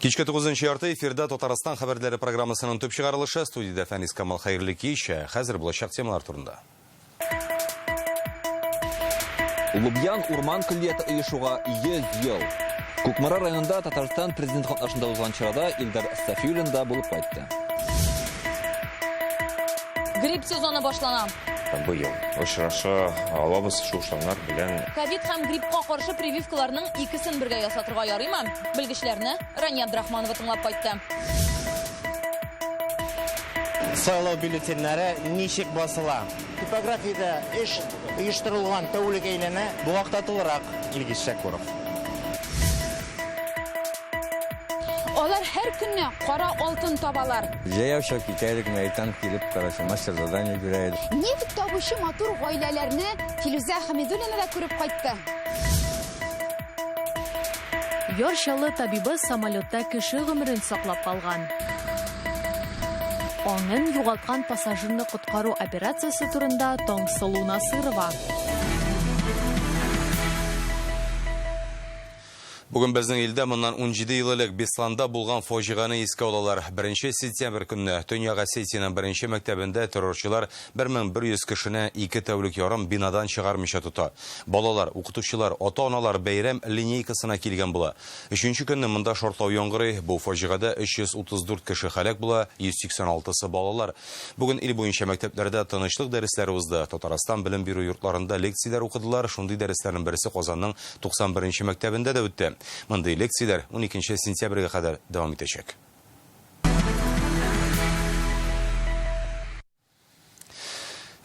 Кичке 9:30 эфирда Татарстан хәбәрләре программасының төп чыгарылышы. Студиядә Фәнис Камал, хәерле кич. Хәзер булачак темалар турында. Лубян урман көллияте оешуга 100 ел. Кукмара районында Татарстан президенты катнашында узган чарада Илдар Сафиуллин да булып кайтты. Грипп сезоны башлана. Быел очраша алабыз шушаңнар белән. Ковид һәм гриппка каршы прививкаларның икесен бергә ясатырга ярыймы? Белгечләрне Рания Абдрахманова тыңлап кайтты. Сайлау бюллетеньнәре ничек басыла? Типографиядә эш оештырылган тәүлек әйләнә. Бу хакта тулырак Илгиз Шәкүров. Алар һәр көнне кара алтын табалар. Җәяү чыгып китә идек, менә иртән килеп, короче, мастер задание бирә иде. Нефть табучы матур гаиләләрне Филүзә Хәмидуллина да күреп кайтты. Яр Чаллы табибы самолетта кеше гомерен саклап калган. Аңын югалткан пассажирны коткару операциясе турында Таңсылу Насырова. Бүген безнең илдә моннан 17 ел элек Бесланда булган фаҗигане искә алалар. 1 сентябрь көнне Төньяк Осетиянең беренче мәктәбендә террорчылар 1100 кешене 2 тәүлек ярым бинадан чыгармыйча тота. Балалар, укытучылар, ата-аналар бәйрәм линейкасына килгән була. Өченче көнне монда шартлау яңгырый. Бу фаҗигадә 334 кеше һәлак була, 186-сы балалар. Бүген ил буенча мәктәпләрдә тынычлык дәресләре узды. Татарстан белем бирү йортларында лекцияләр укыдылар. Шундый дәресләрнең берсе Казанның 91 нче мәктәбендә дә үтте. Мондый лекцияләр 12 сентябрьгә кадәр дәвам итәчәк.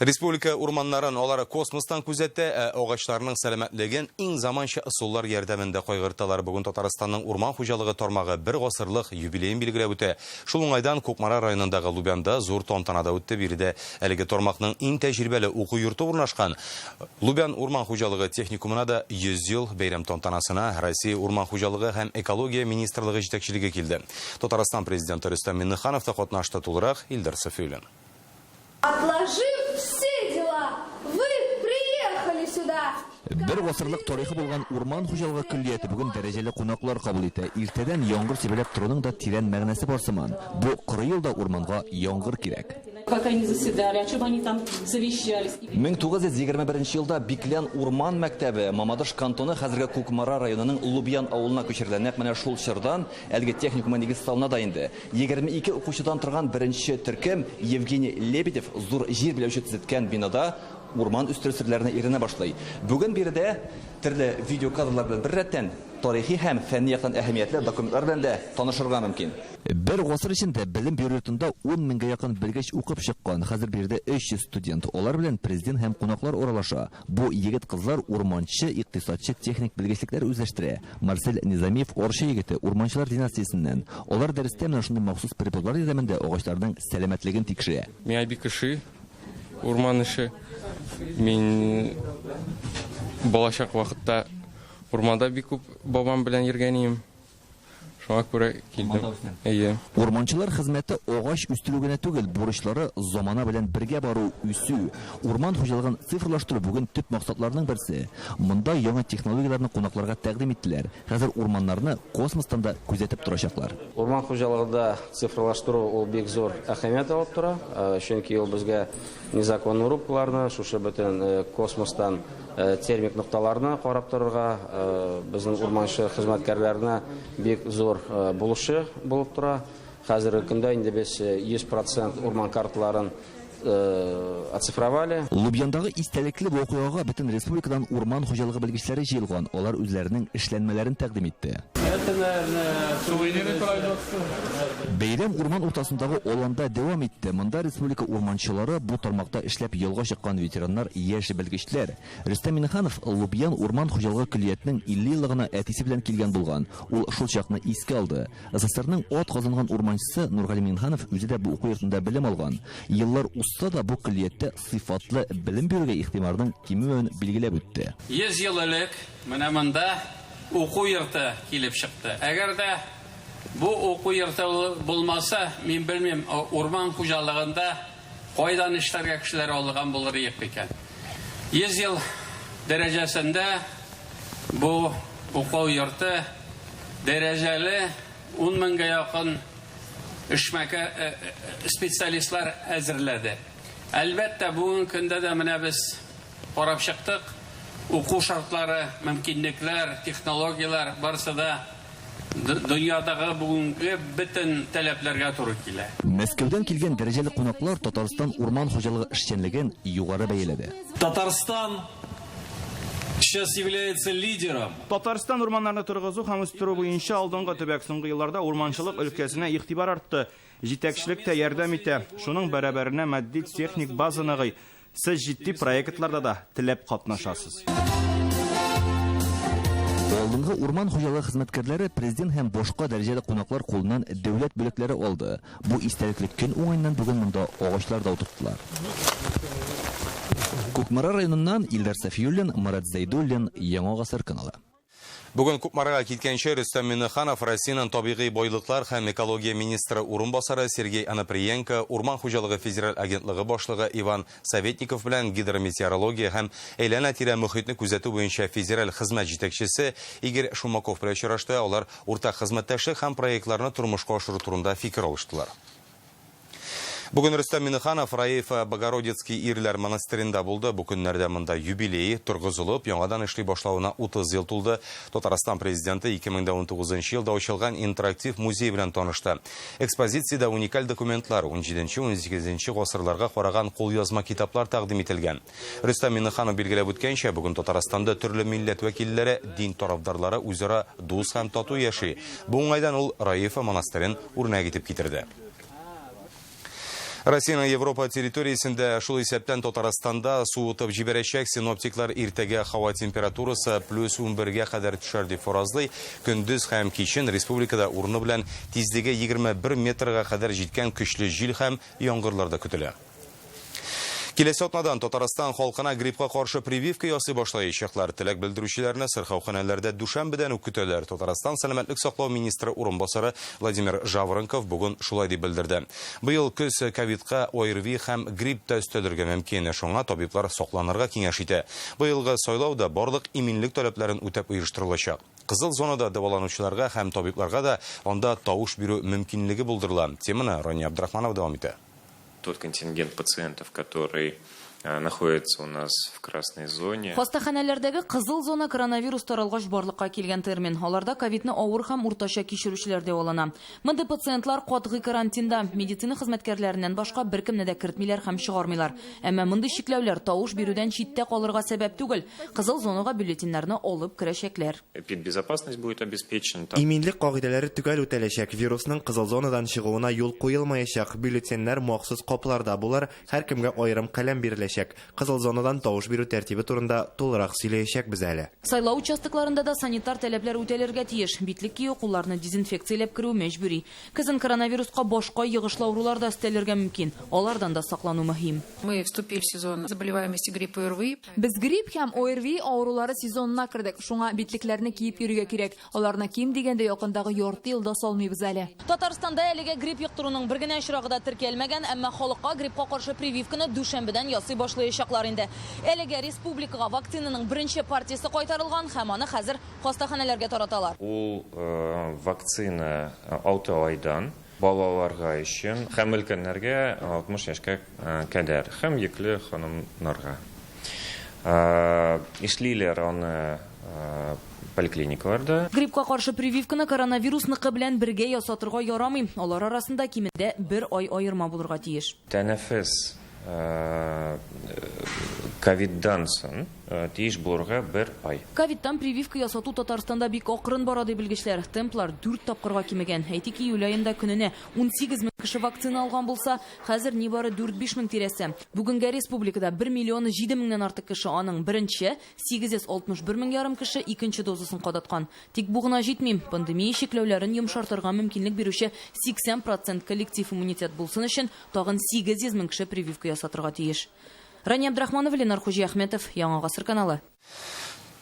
Республика урманнарын алар космостан күзәтә, ә агачларның сәламәтлеген иң заманча ысуллар ярдәмендә кайгырталар. Бүген Татарстанның урман хуҗалыгы тармагы бер гасырлык юбилеен билгеләп үтә. Шул уңайдан Кукмара районындагы Лубянда зур тантана да үтте. Биредә әлеге тармакның иң тәҗрибәле уку йорты урнашкан. Лубян урман хуҗалыгы техникумына да 100 ел бәйрәм тантанасына Россия урман хуҗалыгы һәм экология министрлыгы җитәкчелеге килде. Татарстан президенты Рөстәм Миңнеханов та катнашты. Тулырак Илдар Сафиуллин. Отложив все дела, вы приехали сюда. Бер гасырлык тарихы булган урман хуҗалыгы көллияте бүген дәрәҗәле кунаклар кабул итә. Иртәдән яңгыр сибәләп торуның да тирән мәгънәсе бар сыман. Бу коры елда урманга яңгыр кирәк. Как они заседали, о чем они там совещались. 1921 елда Биклән урман мәктәбе Мамадыш кантоны хәзерге Кукмара районының Лубян авылына күчерелә. Нәкъ менә шул чордан әлеге техникумга нигез салына да инде. 22 укучыдан торган беренче төркем Евгений Лебедев зур җир биләүче төзеткән бинада урман үстерү серләренә өйрәнә башлый. Бүген биредә төрле видеокадрлар белән беррәттән тарихи һәм фәнни яктан әһәмиятле документлар белән дә танышырга мөмкин. Бер гасыр эчендә белем бирү йортында 10 меңгә якын белгеч укып чыккан. Хәзер биредә 300 студент. Алар белән президент һәм кунаклар аралаша. Бу егет-кызлар урманчы, икътисадчы, техник белгечлекләр үзләштерә. Марсель Низамиев Арча егете, урманчылар династиясеннән. Алар дәрестә менә шундый махсус приборлар ярдәмендә агачларның сәламәтлеген тикшерә. Миңа бик ошый урман эше. Мин балачак вакытта урманда бик күп бабам белән йөргән идем. Шуңа күрә килдем. Әйе. Урманчылар хезмәте агач үстерү генә түгел, бурычлары замана белән бергә бару, үсү. Урман хуҗалыгын цифрлаштыру бүген төп максатларның берсе. Монда яңа технологияләрне кунакларга тәкъдим иттеләр. Хәзер урманнарны космостан да күзәтеп торачаклар. Урман хуҗалыгында цифрлаштыру ул бик зур әһәмият алып тора, чөнки ул безгә незаконный рубкаларны, шушы бөтен космостан термик нокталарны карап торырга, безнең урманчы хезмәткәрләренә бик зур булышы булып тора. Хәзерге көндә инде без 100% урман карталарын оцифровали. Лубяндагы истәлекле вакыйгага бөтен республикадан урман хуҗалыгы белгечләре җыелган. Алар үзләренең эшләнмәләрен тәкъдим итте. Это, наверное, сувениры производство. Бәйрәм урман уртасындагы аланда дәвам итте. Монда республика урманчылары, бу тармакта эшләп ялга чыккан ветераннар, яшь белгечләр. Рөстәм Миңнеханов Лубян урман хуҗалыгы көллиятенең 50 еллыгына әтисе белән килгән булган. Ул шул чакны искә алды. СССРның ат казанган урманчысы Нургали Миңнеханов үзе дә бу уку йортында белем алган. Еллар узса да бу көллияттә сыйфатлы белем бирүгә игътибарның кимүен билгеләп үтте. 100 ел элек менә монда уку йорты килеп чыкты. Әгәр дә бу уку йорты булмаса, мин белмим, урман хуҗалыгында кайдан эшләргә кешеләр алган булыр идек микән? 100 ел дәрәҗәсендә бу уку йорты дәрәҗәле 10 меңгә якын эшмәкәр специалистлар әзерләде. Әлбәттә, бүгенге көндә дә менә без карап чыктык. Уку шартлары, мөмкинлекләр, технологияләр барысы да дөньядагы бүгенге бөтен таләпләргә туры килә. Мәскәүдән килгән дәрәҗәле кунаклар Татарстан урман хуҗалыгы эшчәнлеген югары бәяләде. Татарстан сейчас является лидером. Татарстан урманнарны торгызу һәм үстерү буенча алдынгы төбәк. Соңгы елларда урманчылык өлкәсенә игътибар артты. Җитәкчелек тә ярдәм итә. Шуның бәрабәренә матди техник база ныгый. Сез җитди проектларда да теләп катнашасыз. Алдынгы урман хуҗалыгы хезмәткәрләре президент һәм башка дәрәҗәле кунаклар кулыннан дәүләт бүләкләре алды. Бу истәлекле көн уңаеннан бүген монда агачлар да утырттылар. Кукмара районыннан Илдар Сафиуллин, Марат Зәйдуллин, Яңа Гасыр каналы. Бүген Кукмарага киткәнче Рөстәм Миңнеханов Россиянең табигый байлыклар һәм экология министры урынбасары Сергей Анаприенко, Урман хуҗалыгы федераль агентлыгы башлыгы Иван Советников белән гидрометеорология һәм әйләнә-тирә мөхитне күзәтү буенча федераль хезмәт җитәкчесе Игорь Шумаков белән очрашты. Алар уртак хезмәттәшлек һәм проектларны тормышка ашыру турында фикер алыштылар. Бүген Рөстәм Миңнеханов Раифа Богородицкий ирләр монастыренда булды. Бу көннәрдә монда юбилей торгызылып, яңадан эшли башлавына 30 ел тулды. Татарстан президенты 2019 елда ачылган интерактив музей белән танышты. Экспозициядә уникаль документлар, 17-18 гасырларга караган кулъязма китаплар тәкъдим ителгән. Рөстәм Миңнеханов билгеләп үткәнчә, бүген Татарстанда төрле милләт вәкилләре, дин тарафдарлары үзара дус һәм тату яши. Бу уңайдан ул Раифа монастырен үрнәк итеп китерде. Россиянең Европа территориясендә, шул исәптән Татарстанда суытып җибәрәчәк. Синоптиклар иртәгә һава температурасы плюс 11-гә кадәр төшәр дип фаразлый. Көндез һәм кичен республикада урыны белән тизлеге 21 метрга кадәр җиткән көчле җил һәм яңгырлар да көтелә. Киләсе атнадан Татарстан халкына гриппка каршы прививка ясый башлаячаклар. Теләк белдерүчеләрне сырхауханәләрдә дүшәмбедән үк көтәләр. Татарстан сәламәтлек саклау министры урынбасары Владимир Жаворонков бүген шулай дип белдерде. Быел көз ковидка ОРВИ һәм грипп та өстәлергә мөмкин. Шуңа табиблар сакланырга киңәш итә. Быелгы сайлау да барлык иминлек таләпләрен үтәп оештырылачак. Кызыл зонада дәваланучыларга һәм табибларга да анда тавыш бирү мөмкинлеге булдырыла. Теманы Рания Абдрахманова дәвам итә. Тот контингент пациентов, который находится у нас в красной зоне. Хастаханәләрдәге кызыл зона коронавирус таралгач барлыкка килгән термин. Аларда ковидны авыр һәм уртача кичерүчеләр дәвалана. Мондый пациентлар катгый карантинда, медицина хезмәткәрләреннән башка беркемне дә кертмиләр һәм чыгармыйлар. Әмма мондый чикләүләр тавыш бирүдән читтә калырга сәбәп түгел. Кызыл зонага бюллетеньнәрне алып керәчәкләр. Эпидбезопасность будет обеспечена. Иминлек кагыйдәләре төгәл үтәләчәк. Вирусның кызыл зонадан чыгуына юл куелмаячак. Бюллетеньнәр махсус капларда булыр, һәркемгә аерым каләм биреләчәк. Кызыл зонадан тавыш бирү тәртибе турында тулырак сөйләячәкбез әле. Сайлау участокларында да санитар таләпләр үтәлергә тиеш. Битлек кию, кулларны дезинфекцияләп керү мәҗбүри. Көзен коронавируска башка йогышлы авырулар да өстәлергә мөмкин. Алардан да саклану мөһим. Мы вступили в сезон заболеваемости гриппа и ОРВИ. Без грипп һәм ОРВИ авырулары сезонына кердек. Шуңа битлекләрне киеп йөрергә кирәк. Аларны ким дигәндә якындагы ярты елда салмыйбыз әле. Татарстанда әлегә грипп йоктыруның бер генә очрагы да теркәлмәгән, әмма халыкка гриппка каршы прививканы дүшәмбедән ясый башлаячаклар инде. Әлегә республикага вакцинаның беренче партиясе кайтарылган һәм аны хәзер хастаханәләргә тараталар. Ул вакцина 6 айдан балаларга өчен һәм өлкәннәргә 60 яшькә кадәр һәм йөкле ханымнарга. Эшлиләр аны поликлиникаларда. Гриппка каршы прививканы коронавирусныкы белән бергә ясатырга ярамый. Алар арасында кимендә бер ай аерма булырга тиеш. Тәнәфес ковиддан соң тиеш булырга бер ай. Ковидтан прививка ясату Татарстанда бик акрын бара ди белгечләр. Темплар 4 тапкырга кимегән. Әйтик, июль аенда көненә 18 мең кеше вакцина алган булса, хәзер нибары 4-5 мең тирәсе. Бүгенгә республикада 1 миллион 7 меңнән артык кеше аның беренче, 861 мең ярым кеше икенче дозасын кадаткан. Тик бу гына җитми. Пандемия чикләүләрен йомшартырга мөмкинлек бирүче 80% коллектив иммунитет булсын өчен тагын 800 мең кеше прививка ясатырга тиеш. Рания Абдрахманова, Ленар Хуҗиәхмәтов, Яңа Гасыр каналы.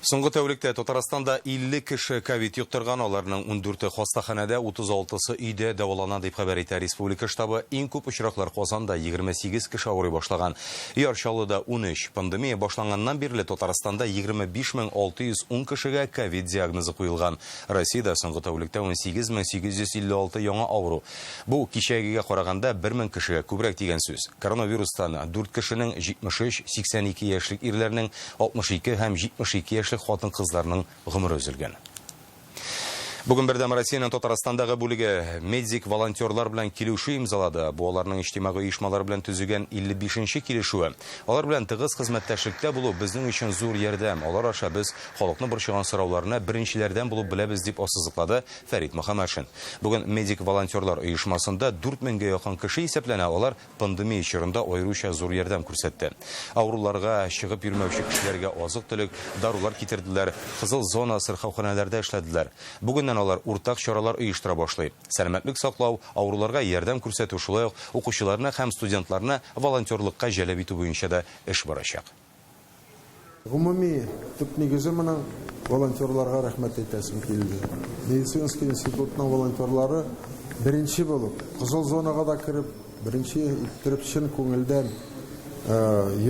Соңгы тәүлектә Татарстанда 50 кеше ковид йоктырган, аларның 14-е хастаханәдә, 36-сы өйдә дәвалана дип хәбәр итә республика штабы. Иң күп очраклар Казанда 28 кеше авырый башлаган. Яр Чаллыда 13. Пандемия башланганнан бирле Татарстанда 25610 кешегә ковид диагнозы куелган. Россиядә соңгы тәүлектә 18856 яңа авыру. Бу кичәгегә караганда 1000 кешегә күбрәк дигән сүз. Коронавирустан 4 кешенең 73, 82 яшьлек ирләрнең 62 һәм 72 яшьлек хатын-кызларның гомере өзелгән. Бүген Бердәм Россиянең Татарстандагы бүлеге медик волонтерлар белән килешү имзалады. Бу аларның иҗтимагый оешмалар белән төзегән 55нче килешүе. Алар белән тыгыз хезмәттәшлектә булу безнең өчен зур ярдәм. Алар аша без халыкны борчыган сорауларны беренчеләрдән булып беләбез, дип ассызыклады Фәрит Мөхәммәтшин. Бүген медик волонтерлар оешмасында 4 меңгә якын кеше исәпләнә, алар пандемия чорында аеруча зур ярдәм күрсәтте. Авыруларга, чыгып йөрмәүче кешеләргә азык-төлек, дарулар китерделәр, кызыл зона сырхауханәләрдә эшләделәр. Бүгеннән алар уртак чаралар оештыра башлый. Сәламәтлек саклау, авыруларга ярдәм күрсәтү, шулай ук укучыларны һәм студентларны волонтерлыкка җәлеп итү буенча да эш барачак. Гомуми төп нигезе моның, волонтерларга рәхмәт әйтәсем килде. Медицинский институтның волонтерлары беренче булып, кызыл зонага да кереп, беренче иттереп чын күңелдән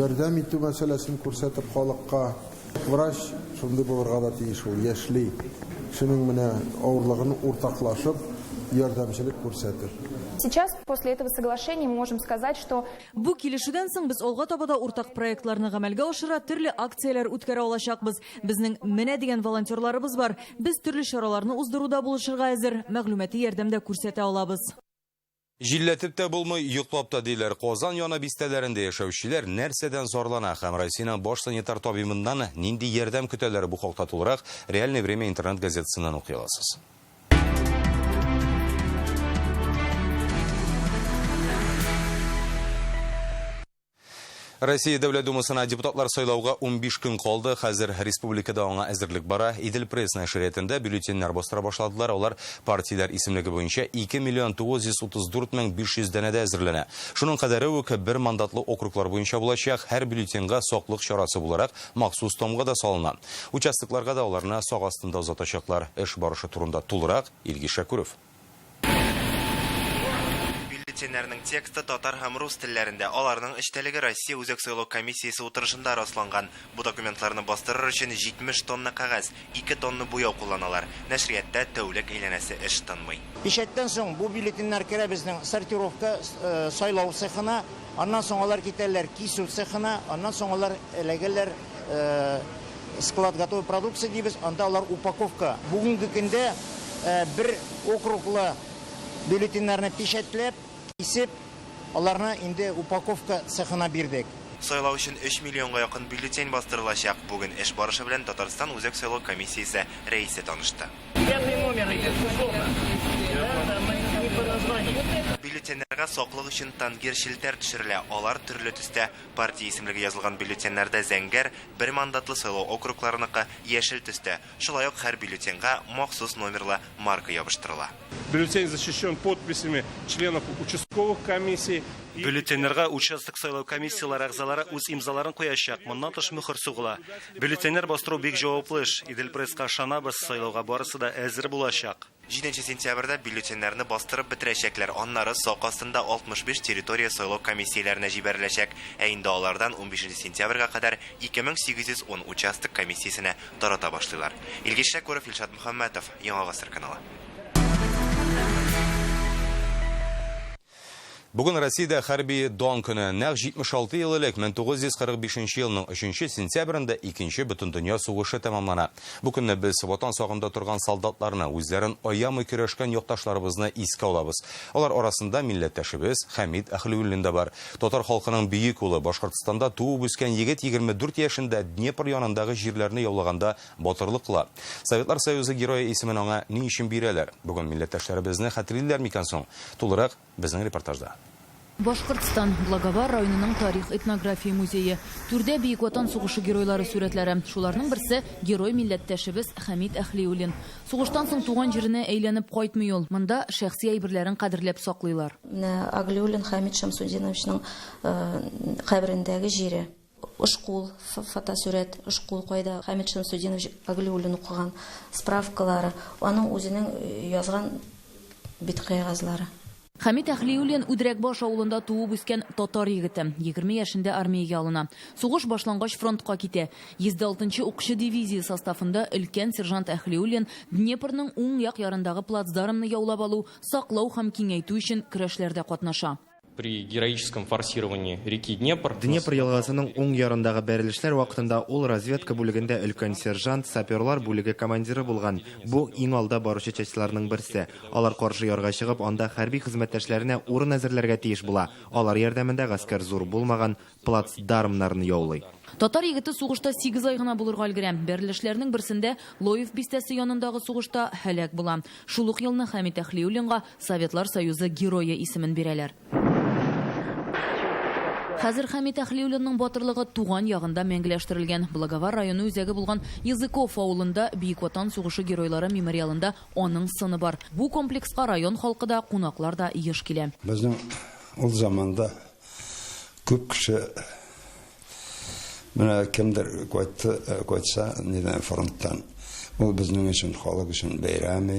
ярдәм итү мәсьәләсен күрсәтеп халыкка. Врач шундый булырга да тиеш ул, яшьли кешенең менә авырлыгын уртаклашып, ярдәмчелек күрсәтеп. Сейчас, после этого соглашения, мы можем сказать, что Бу килешүдән соң без алга таба да уртак проектларны гамәлгә ашыра, төрле акцияләр үткәрә алачакбыз. Безнең менә дигән волонтерларыбыз бар. Без төрле чараларны уздыруда булышырга әзер, мәгълүмати ярдәм дә күрсәтә алабыз. Җилләтеп тә булмый, йоклап та диләр. Казан яны бистәләрендә яшәүчеләр нәрсәдән зарлана һәм Россиянең баш санитар табибыннан нинди ярдәм көтәләр, бу хакта тулырак Реальное время интернет газетасыннан укый аласыз. Россия Дәүләт Думасына депутатлар сайлауга 15 көн калды. Хәзер республикада аңа әзерлек бара. Идел пресс нәшриятында бюллетеньнәр бастыра башладылар. Алар партияләр исемлеге буенча 2 миллион 934 мең 500 данәдә әзерләнә. Шуның кадәре үк бер мандатлы округлар буенча булачак. Һәр бюллетеньга саклык чарасы буларак махсус тамга да салына. Участокларга да аларны сак астында озатачаклар. Эш барышы турында тулырак Илгиз Шәкүров. Бюллетеньнәрнең тексты татар һәм рус телләрендә. Аларның эчтәлеге Россия Үзәк сайлау комиссиясе утырышында расланган. Бу документларны бастырыр өчен 70 тонна кәгазь, 2 тонна буяу кулланалар. Нәшриятта тәүлек әйләнәсе эш тынмый. Печатьтән соң бу бюллетеньнәр керә безнең сортировка, сайлау цехына, аннан соң алар китәләр кисү цехына, аннан соң алар эләгәләр склад готовой продукции дибез, анда алар упаковка. Бүгенге көндә бер округлы бюллетеньнәрне печатьләп, кисеп, аларны инде упаковка цехына бирдек. Сайлау өчен 3 миллионга якын бюллетень бастырылачак. Бүген эш барышы белән Татарстан Үзәк сайлау комиссиясе рәисе танышты. Пятый номер идет, условно. Да, мы не по названию. Бюллетеньнәргә саклык өчен тангир челтәр төшерелә. Алар төрле төстә. Партия исемлеге язылган бюллетеньнәрдә зәңгәр, бер мандатлы сайлау округларыныкы яшел төстә. Шулай ук һәр бюллетеньгә махсус номерлы марка ябыштырыла. Бюллетень защищен подписями членов участковых комиссий. Бюллетеньнәргә участок сайлау комиссияләре әгъзалары үз имзаларын куячак. Моннан тыш мөхер сугыла. Бюллетеньнәр бастыру бик җаваплы эш. Идел пресска ышанабыз, сайлауга барысы да әзер булачак. 7 сентябрьдә бюллетеньнәрне бастырып бетерәчәкләр. Аннары сак астында 65 территория сайлау комиссияләренә җибәреләчәк. Ә инде алардан 15 сентябрьгә кадәр 2810 участок комиссиясенә тарата башлыйлар. Илгиз Шәкүров, Илшат Мөхәммәтов, Яңа Гасыр каналы. Бүген Россиядә хәрби дан көне. Нәкъ 76 ел элек 1945 елның 3 сентябрендә икенче бөтендөнья сугышы тәмамлана. Бу көнне без ватан сагында торган солдатларны, үзләрен аямый көрәшкән якташларыбызны искә алабыз. Алар арасында милләттәшебез Хәмид Әһлиуллин да бар. Татар халкының бөек улы, Башкортстанда туып үскән егет 24 яшендә Днепр янындагы җирләрне яулаганда батырлык кыла. Советлар Союзы герое исемен аңа ни өчен бирәләр? Бүген милләттәшләребезне хәтерлиләр микән соң? Тулырак безнең репортажда. Башкортстан, Благовар районының тарих-этнография музее. Түрдә Бөек Ватан сугышы геройлары сурәтләре. Шуларның берсе герой милләттәшебез Хәмид Әһлиуллин. Сугыштан соң туган җиренә әйләнеп кайтмый ул. Монда шәхси әйберләрен кадерләп саклыйлар. Менә Әһлиуллин Хәмид Шәмсудиновичның каберендәге җире. Ошкул фотосурәт, Ошкул кайда Хәмит Шәмсетдинович Аглиуллин укыган, справкалары, аның үзенең язган бит кәгазьләре. Хәмит Әхлиуллин Үдрәкбаш авылында туып үскән татар егете. 20 яшендә армиягә алына. Сугыш башлангач фронтка китә. 106 нчы укчы дивизия составында өлкән сержант Әхлиуллин Днепрның уң як ярындагы плацдармны яулап алу, саклау һәм киңәйтү өчен көрәшләрдә катнаша. При героическом форсировании реки Днепр. Днепр елгасының уң ярындагы бәрелешләр вакытында ул разведка бүлегендә өлкән сержант, саперлар бүлеге командиры булган. Бу иң алда баручы частьларның берсе. Алар каршы ярга чыгып, анда хәрби хезмәттәшләренә урын әзерләргә тиеш була. Алар ярдәмендә гаскәр зур булмаган плацдармнарны яулый. Татар егете сугышта 8 ай гына булырга өлгерә. Бәрелешләрнең берсендә Лоев бистәсе янындагы сугышта һәлак була. Шул ук елны Хәмит Әхлиуллинга Советлар Союзы герое исемен бирәләр. Хәзер Хәмит Әхлиуллинның батырлыгы туган ягында мәңгеләштерелгән. Благовар районы үзәге булган Языков авылында Бөек Ватан сугышы геройлары мемориалында аның сыны бар. Бу комплекска район халкы да, кунаклар да еш килә. Безнең ул заманда күп кеше менә кемдер кайтты, кайтса, нидән фронттан. Ул безнең өчен, халык өчен бәйрәм.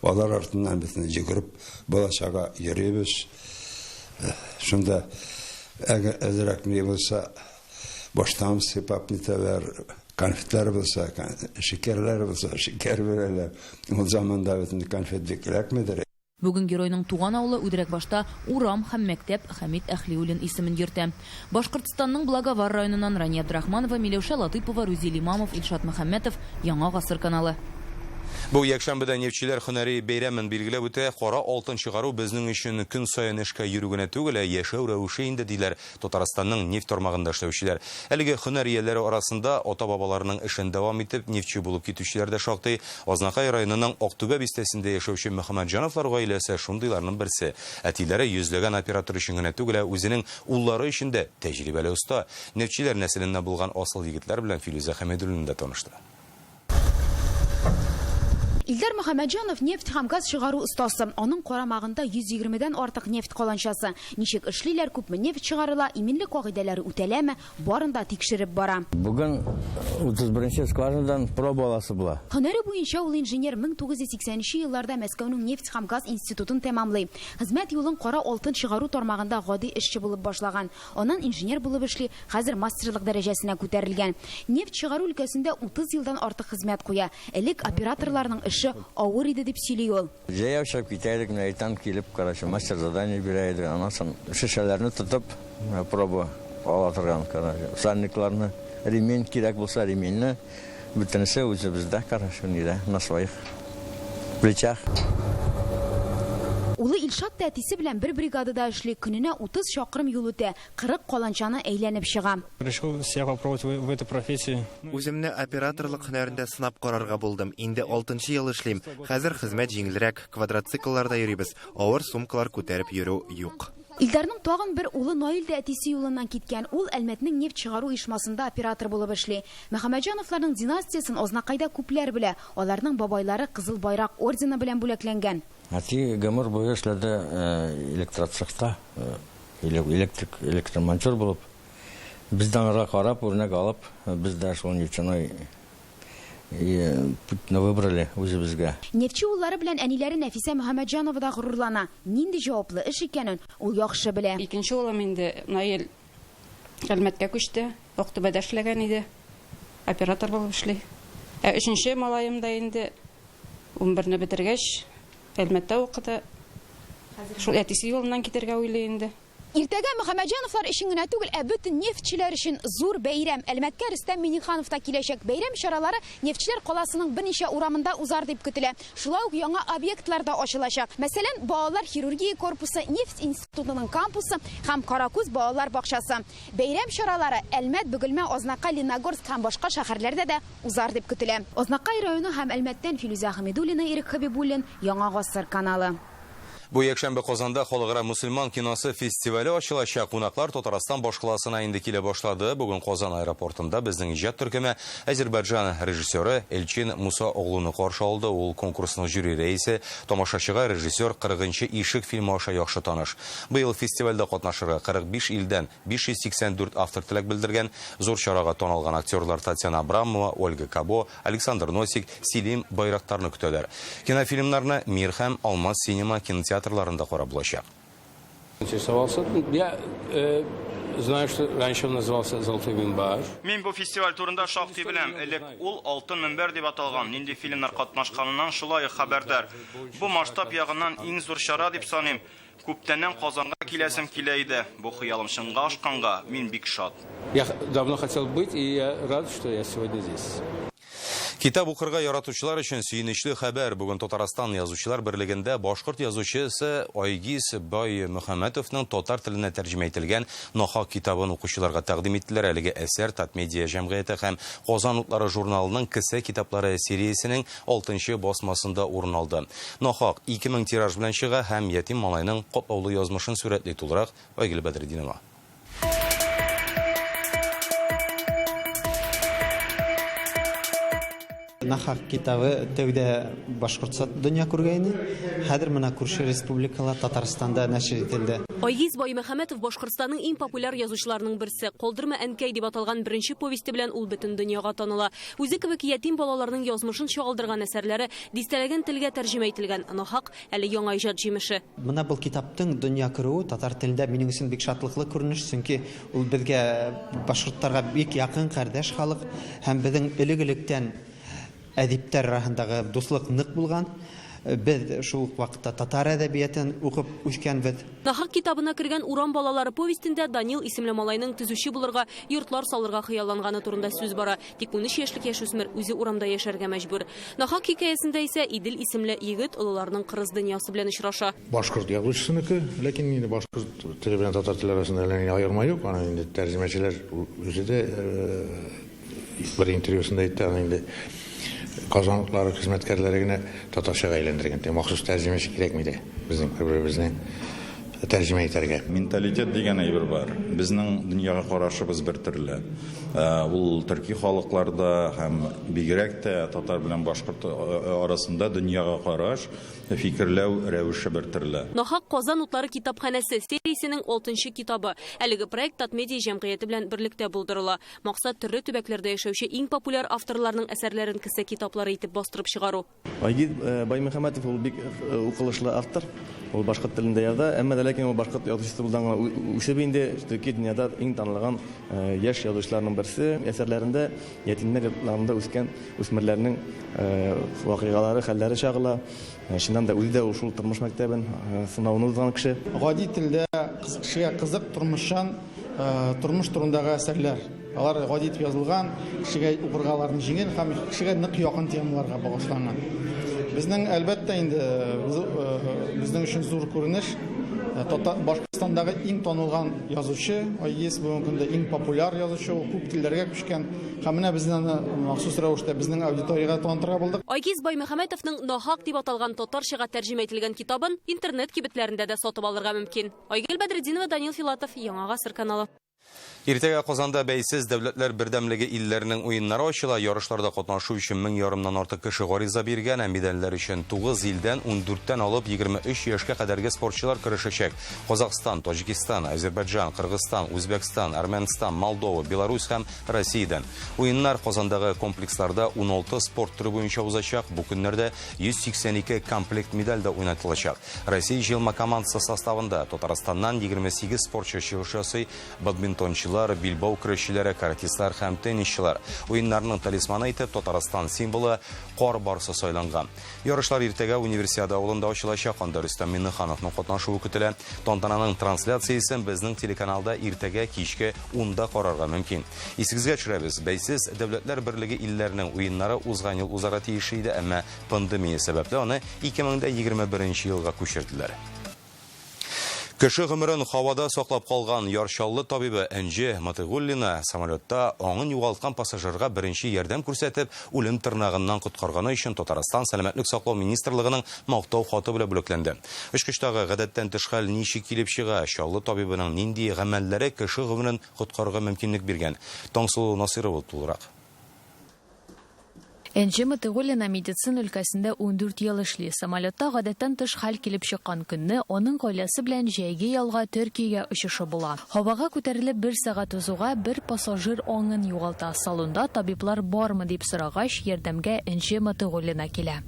Алар артыннан без йөгереп бала-чага йөрибез. Шунда әгәр әзрәк ни булса, баштан сыйпап нитәләр, конфетлар булса, шикәрләр булса, шикәр бирәләр. Ул заманда бит конфет бик эләкмидер. Бүген геройның туган авылы Үдрәкбашта урам һәм мәктәп Хәмит Әхлиуллин исемен йөртә. Башкортстанның Благовар районыннан Рания Абдрахманова, Миләүшә Латыпова, Рузил Имамов, Илшат Мөхәммәтов, Яңа Гасыр каналы. Бу якшәмбедә нефтьчеләр һөнәри бәйрәмен билгеләп үтә. Кара алтын чыгару безнең өчен көн саен эшкә йөрү генә түгел, ә яшәү рәвеше инде, диләр Татарстанның нефть тармагында эшләүчеләр. Әлеге һөнәр ияләре арасында ата-бабаларының эшен дәвам итеп, нефтьче булып китүчеләр дә шактый. Азнакай районының Актүбә бистәсендә яшәүче Мөхәммәтҗановлар гаиләсе шундыйларның берсе. Әтиләре йөзләгән оператор өчен генә түгел, ә үзенең уллары өчен дә тәҗрибәле оста. Нефтьчеләр нәселеннән булган асыл егетләр белән Филүзә Хәмидуллина да танышты. Илдар Мөхәммәтҗанов нефть һәм газ чыгару остасы. Аның карамагында 120дән артык нефть каланчасы. Ничек эшлиләр, күпме нефть чыгарыла, иминлек кагыйдәләре үтәләме, барын да тикшереп бара. Бүген 31 скважинадан проба аласы була. Һөнәре буенча ул инженер, 1980 елларда Мәскәүнең нефть һәм газ институтын тәмамлый. Хезмәт юлын кара алтын чыгару тармагында гади эшче булып башлаган. Аннан инженер булып эшли, хәзер мастерлык дәрәҗәсенә күтәрелгән. Нефть чыгару өлкәсендә 30 елдан артык хезмәт куя. Элек операторларның эше авыр иде дип сөйли ул. Җәяү чыгып китә идек, менә иртән килеп, короче, мастер задание бирә иде. Аннан соң шешәләрне тотып, проба ала торган, короче, сальникларны, ремень кирәк булса, ременьне, бөтенесе үзебездә, короче, нидә, на своих плечах. Улы Илшат та әтисе белән бер бригадада эшли. Көненә 30 чакрым юл үтә, 40 каланчаны әйләнеп чыга. Решил себя попробовать в этой профессии. Үземне операторлык һөнәрендә сынап карарга булдым. Инде 6 ел эшлим. Хәзер хезмәт җиңелрәк. Квадроциклларда йөрибез. Авыр сумкалар күтәреп йөрү юк. Илдарның тагын бер улы Наил дә әтисе юлыннан киткән. Ул Әлмәтнең нефть чыгару оешмасында оператор булып эшли. Мөхәммәтҗановларның династиясен Азнакайда күпләр белә. Аларның бабайлары Кызыл Байрак ордены белән бүләкләнгән. Әти гомер буе эшләде электроцехта, электрик, электромонтер булып. Без дә аңарга карап, үрнәк алып, без дә шул нефтяной путьны выбрали үзебезгә. Нефтьче уллары белән әниләре Нәфисә Мөхәммәтҗанова да горурлана. Нинди җаваплы эш икәнен ул яхшы белә. Икенче улым инде Наил Әлмәткә күчте, Актүбәдә эшләгән иде, оператор булып эшли. Ә өченче малаем да инде 11-не бетергәч, Әлмәттә укыды. Шул әтисе юлыннан китәргә уйлый инде. Иртәгә Мөхәммәтҗановлар өчен генә түгел, ә бөтен нефтьчеләр өчен зур бәйрәм. Әлмәткә Рөстәм Миңнеханов та киләчәк. Бәйрәм чаралары нефтьчеләр каласының берничә урамында узар дип көтелә. Шулай ук яңа объектлар да ачылачак. Мәсәлән, балалар хирургия корпусы, нефть институтының кампусы һәм Каракүз балалар бакчасы. Бәйрәм чаралары Әлмәт, Бөгелмә, Азнакай, Лениногорск һәм башка шәһәрләрдә дә узар дип көтелә. Азнакай районы һәм Әлмәттән Филүзә Хәмидуллина, Ирек Хәбибуллин, Яңа Гасыр каналы. Бу якшәмбе Казанда халыкара мусульман киносы фестивале ачылачак. Кунаклар Татарстан башкаласына инде килә башлады. Бүген Казан аэропортында безнең иҗат төркеме Азербайджан режиссеры Эльчин Муса оглуны каршы алды. Ул конкурсның жюри рәисе, тамашачыга режиссер 40 ишек фильмы аша яхшы таныш. Быел фестивальдә катнашырга 45 илдән 584 автор теләк белдергән. Зур чарага танылган актерлар Татьяна Абрамова, Ольга Кабо, Александр Носик, Селим Байрактарны көтәләр. Кинофильмнарны Мир һәм Алмаз синема кинотеатрларында карап булачак. Интересовался. Я знаю, что раньше он назывался «Золотой минбар». Мин бу фестиваль турында шактый беләм. Элек ул «Алтын мөнбәр» дип аталган. Нинди фильмнар катнашканыннан шулай ук хәбәрдар. Бу масштаб ягыннан иң зур чара дип саныйм. Күптәннән Казанга киләсем килә иде. Бу хыялым чынга ашканга мин бик шат. Я давно хотел быть, и я рад, что я сегодня здесь. Китап укырга яратучылар өчен сөенечле хәбәр. Бүген Татарстан язучылар берлегендә башкорт язучысы Айгиз Баймөхәммәтовның татар теленә тәрҗемә ителгән Нахак китабын укучыларга тәкъдим иттеләр. Әлеге әсәр Татмедиа җәмгыяте һәм Казан утлары журналының кесә китаплары сериясенең 6нчы басмасында урын алды. Нахак 2000 тираж белән чыга һәм ятим малайның катлаулы язмышын сурәтли. Тулырак Айгөл Бәдретдинова. Нахак китабы тәүдә башкортча дөнья күргәйне, хәзер менә күрше республикалар Татарстанда нәшер ителде. Айгиз Баймөхәммәтов Башкортстанның иң популяр язучыларының берсе. Калдырма әнкәй дип аталган беренче повесте белән ул бөтен дөньяга таныла. Үзе кебек ятим балаларның язмышын чагылдырган әсәрләре дистәләгән телгә тәрҗемә ителгән. Нахак әле яңа иҗат җимеше. Менә был китаптың дөнья күрүе татар телендә минем өчен бик шатлыклы күренеш, чөнки ул безгә башкортларга бик якын кардәш халык һәм безнең элек-электән әдипләр арасындагы дуслык нык булган. Без шул ук вакытта татар әдәбиятын укып үскәнбез. Нахак китабына кергән Урам балалары повестендә Данил исемле малайның төзүче булырга, йортлар салырга хыялланганы турында сүз бара. Тик 13 яшьлек яшүсмер үзе урамда яшәргә мәҗбүр. Нахак хикәясендә исә Идел исемле егет олыларның кырыс дөньясы белән очраша. Башкорт язучысыныкы, ләкин инде башкорт теле белән татар теле арасында әллә ни аерма юк. Аны инде тәрҗемәчеләр үзе дә бер интервьюсында әйтте, аны инде Казан утлары хезмәткәрләре генә татарчага әйләндергән. Махсус тәрҗемәче кирәкми дә безнең бер-беребезне тәрҗемә итәргә. Менталитет дигән әйбер бар. Безнең дөньяга карашыбыз бер төрле. Ул төрки халыкларда һәм бигрәк тә татар белән башкорт арасында дөньяга караш, фикерләү рәвеше бер төрле. Нахак Казан утлары китапханәсе сериясенең 6нчы китабы. Әлеге проект Татмедиа җәмгыяте белән берлектә булдырыла. Максат төрле төбәкләрдә яшәүче иң популяр авторларның әсәрләрен кесә китаплары итеп бастырып чыгару. Айгиз Баймөхәммәтов ул бик укылышлы автор. Ул башкорт телендә яза, әмма дә ләкин ул башкорт язучысы булганга үсеп инде төрки дөньяда иң танылган яшь язучыларның берсе. Әсәрләрендә ятимнәр йортларында үскән үсмерләрнең вакыйгалары, хәлләре чагыла. Чыннан да үзе дә ул шул тормыш мәктәбен сынауны узган кеше. Гади телдә кешегә кызык тормышчан тормыш турындагы әсәрләр. Алар гади итеп язылган, кешегә укырга аларны җиңел һәм кешегә нык якын темаларга багышланган. Безнең әлбәттә инде безнең өчен зур күренеш. Башкортстандагы иң танылган язучы Айгиз бүгенге көндә иң популяр язучы, ул күп телләргә күчкән. Һәм менә без аны махсус рәвештә безнең аудиториягә танытырга булдык. Айгиз Баймөхәммәтовның Нахак дип аталган татарчага тәрҗемә ителгән китабын интернет кибетләрендә дә сатып алырга мөмкин. Айгөл Бәдретдинова, Данил Филатов, Яңа Гасыр каналы. Иртәгә Казанда бәйсез дәүләтләр бердәмлеге илләренең уеннары ачыла. Ярышларда катнашу өчен мең ярымнан артык кеше гариза биргән. Ә медальләр өчен 9 илдән 14-тән алып 23 яшькә кадәрге спортчылар көрәшәчәк. Казахстан, Таҗикстан, Азербайджан, Кыргызстан, Үзбәкстан, Әрмәнстан, Молдова, Беларусь һәм Россиядән. Уеннар Казандагы комплексларда 16 спорт төре буенча узачак. Бу көннәрдә 182 комплект медаль дә уйнатылачак. Россия җыелма командасы составында Татарстаннан 28 спортчы чыгыш ясый. Бадминтончылар, билбау көрәшчеләре, каратистлар һәм теннисчылар. Уеннарның талисманы итеп Татарстан символы кар барсы сайланган. Ярышлар иртәгә Универсиада авылында ачылачак. Анда Рөстәм Миңнехановның катнашуы көтелә. Тантананың трансляциясен безнең телеканалда иртәгә кичке 10-да карарга мөмкин. Исегезгә төшерәбез, бәйсез дәүләтләр берлеге илләренең уеннары узган ел узарга тиеш иде, әмма пандемия сәбәпле аны 2021 елга күчерделәр. Кеше гомерен һавада саклап калган Яр Чаллы табибы Энҗе Мотыйгуллина самолетта аңын югалткан пассажирга беренче ярдәм күрсәтеп, үлем тырнагыннан коткарганы өчен Татарстан Сәламәтлек саклау министрлыгының Мактау хаты белән бүләкләнде. Очкычтагы гадәттән тыш хәл ничек килеп чыга, Чаллы табибының нинди гамәлләре кеше гомерен коткарырга мөмкинлек биргән? Таңсылу Насыйрова тулырак. Энҗе Мотыйгуллина медицина өлкәсендә 14 ел эшли. Самолетта гадәттән тыш хәл килеп чыккан көнне аның гаиләсе белән җәйге ялга Төркиягә очышы була. Һавага күтәрелеп бер сәгать узуга бер пассажир аңын югалта. Салонда табиблар бармы дип сорагач, ярдәмгә Энҗе Мотыйгуллина килә.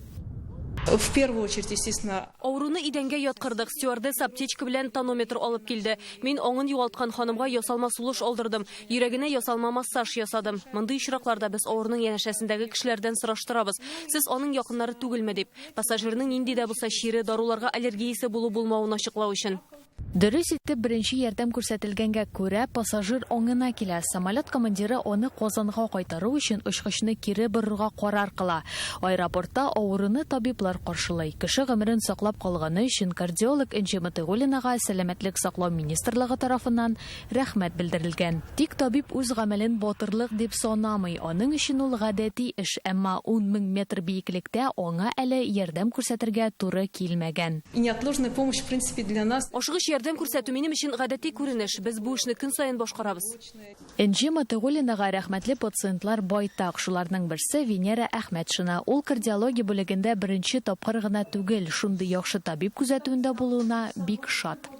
В первую очередь, естественно. Авыруны идәнгә яткырдык. Стюардесса аптечка белән тонометр алып килде. Мин аңын югалткан ханымга ясалма сулыш алдырдым. Йөрәгенә ясалма массаж ясадым. Мондый очракларда без авыруның янәшәсендәге кешеләрдән сораштырабыз, сез аның якыннары түгелме дип. Пассажирның нинди дә булса чире, даруларга аллергиясе булу-булмавын ачыклау өчен. Дөрес итеп беренче ярдәм күрсәтелгәнгә күрә, пассажир аңына килә. Самолет командиры аны Казанга кайтару өчен очкычны кире борырга карар кыла. Аэропортта авыруны табиблар каршылый. Кеше гомерен саклап калганы өчен кардиолог Энҗе Мотыйгуллинага Сәламәтлек саклау министрлыгы тарафыннан Рәхмәт белдерелгән. Тик табиб үз гамәлен батырлык дип санамый. Аның өчен ул гадәти эш, әмма 10 мең метр биеклектә аңа әле ярдәм күрсәтергә туры килмәгән. И неотложная помощь, в принципе, для нас. Ашыгыч ярдәм күрсәтү минем өчен гадәти күренеш. Без бу эшне көн саен башкарабыз. Энҗе Мотыйгуллинага рәхмәтле пациентлар байтак. Шуларның берсе, Венера Әхмәтшина. Ул кардиология бүлегендә беренче тапкыр гына түгел, шундый яхшы табиб күзәтүендә булуына бик шат.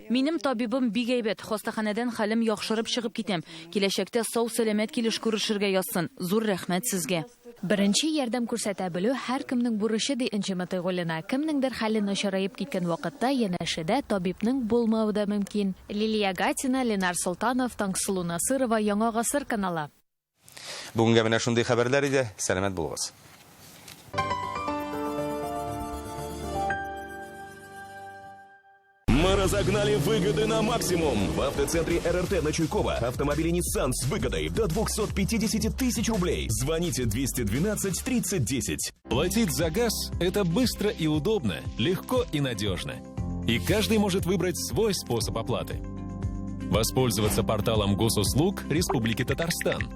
Минем табибым бик әйбәт. Хастаханәдән хәлем яхшырып чыгып китәм. Киләчәктә сау-сәламәт килеш күрешергә язсын. Зур рәхмәт сезгә. Беренче ярдәм күрсәтә белү һәркемнең бурычы, ди Энҗе Мотыйгуллина. Кемнеңдер хәле начараеп киткән вакытта янәшәдә табибның булмавы да мөмкин. Лилия Гатина, Ленар Солтанов, Таңсылу Насырова, Яңа гасыр каналы. Бүгенгә менә шундый хәбәрләр иде. Сәламәт булыгыз. Мы разогнали выгоды на максимум. В автоцентре РРТ на Чуйкова автомобили Nissan с выгодой до 250 тысяч рублей. Звоните 212 30 10. Платить за газ – это быстро и удобно, легко и надежно. И каждый может выбрать свой способ оплаты. Воспользоваться порталом госуслуг Республики Татарстан.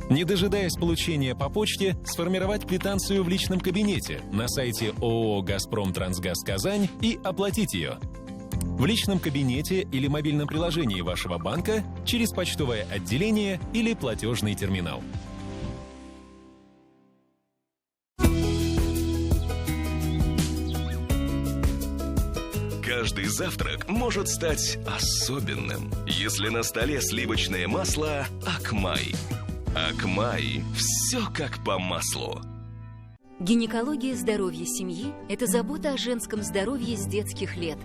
Не дожидаясь получения по почте, сформировать квитанцию в личном кабинете на сайте ООО «Газпром Трансгаз Казань» и оплатить ее. В личном кабинете или мобильном приложении вашего банка, через почтовое отделение или платежный терминал. Каждый завтрак может стать особенным, если на столе сливочное масло «Акмай». «Акмай» – все как по маслу. Гинекология здоровья семьи – это забота о женском здоровье с детских лет.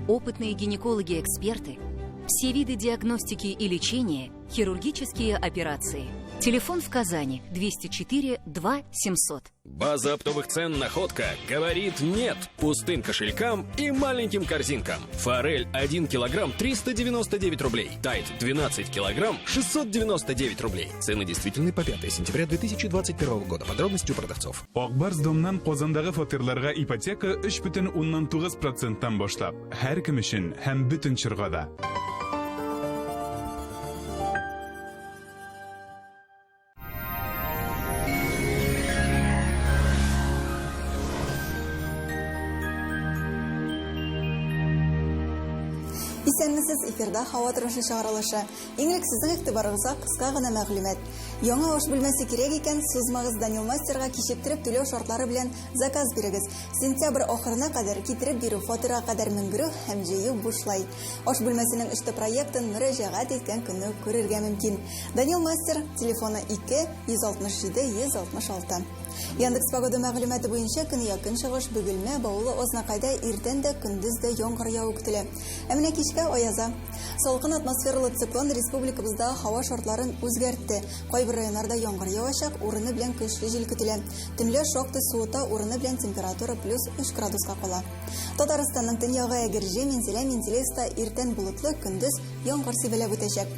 Опытные гинекологи-эксперты, все виды диагностики и лечения, хирургические операции. Телефон в Казани 204 2 700. База оптовых цен «Находка» говорит «нет» пустым кошелькам и маленьким корзинкам. Форель 1 килограмм 399 рублей. Тайт 12 килограмм 699 рублей. Цены действительны по 5 сентября 2021 года. Подробности у продавцов. Ак Барс Домнан Казандагы фатирларга ипотека 3,9 проценттан башлап, һәркем өчен һәм бөтен чорга да. Исәнмесез, эфирда һава торышы чыгарылышы. Иң элек сезнең игътибарыгызга кыска гына мәгълүмат. Яңа аш бүлмәсе кирәк икән, сузмагыз Данил Мастерга кичектереп түләү шартлары белән заказ бирегез. Сентябрь ахырына кадәр китереп бирү, фатирга кадәр менгерү һәм җыю бушлай. Аш бүлмәсенең өсте проектын мөрәҗәгать иткән көнне үк күрергә мөмкин. Данил Мастер, телефоны 2 167 166. Яндекс Погода мәгълүматы буенча көньяк-көнчыгыш, Бөгелмә, Баулы, Азнакайда иртән дә, көндез дә яңгыр яву көтелә. Ә менә кичкә аяза. Салкын атмосфералы циклон республикабызда һава шартларын үзгәртте. Кайбер кайбер районнарда яңгыр явачак, урыны белән көчле җил көтелә. Төнлә шактый суыта, урыны белән температура плюс 3 градуска кала. Татарстанның төньягы Әгерҗе, Минзәлә, Менделеевскта иртән болытлы, көндез яңгыр сибәләп үтәчәк.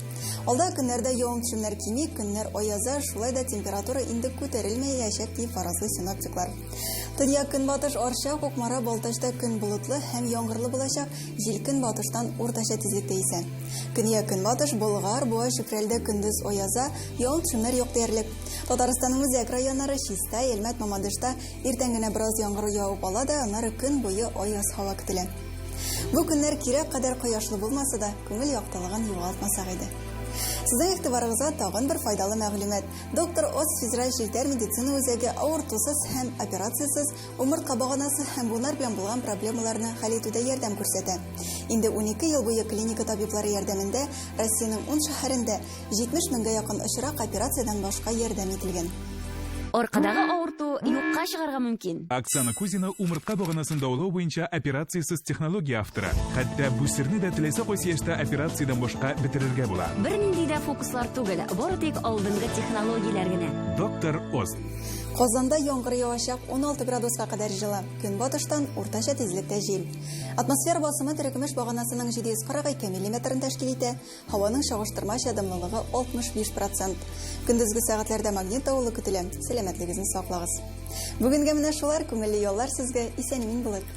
Алда көннәрдә явым-төшемнәр кими, көннәр аяза, шулай да температура инде күтәрелмәячәк, дип фаразлый синоптиклар. Төньяк-көнбатыш Арча, Кукмара, Балтачта көн болытлы һәм яңгырлы булачак, җил көнбатыштан уртача тизлектә исә. Көньяк-көнбатыш Болгар, Буа, Чүпрәлдә көндез аяза, явым-төшемнәр юк диярлек. Татарстанның үзәк районнары Чистай, Әлмәт, Мамадышта иртән генә бераз яңгыр явып ала да, аннары көн буе аяз һава көтелә. Бу көннәр кирәк кадәр кояшлы булмаса да, күңел яктылыгын югалтмасак иде. Сезнең игътибарыгызга тагын бер файдалы мәгълүмат. Доктор Оз федераль челтәр медицина үзәге авыртусыз һәм операциясез умыртка баганасы һәм буыннар белән булган проблемаларны хәл итүдә ярдәм күрсәтә. Инде 12 ел буе клиника табиблары ярдәмендә Россиянең ун шәһәрендә 70 меңгә якын очрак операциядән башка ярдәм ителгән. Аркадагы авырту юкка чыгарга мөмкин. Оксана Кузина умыртка баганасын дәвалау буенча операциясез технология авторы. Хәтта бүсерне дә теләсә кайсы яшьтә операциядән башка бетерергә була. Бернинди дә фокуслар түгел, бары тик алдынгы технологияләр генә. Доктор Оз. Казанда яңгыр явачак, 16 градуска кадәр җылы. Көнбатыштан уртача тизлектә җил. Атмосфера басымы терекөмеш баганасының 742 миллиметрын тәшкил итә. Һаваның чагыштырмача дымлылыгы 65 процент. Көндезге сәгатьләрдә магнит давылы көтелә. Сәламәтлегезне саклагыз. Бүгенгә менә шулар, күңелле яллар сезгә, исән-имин булыйк.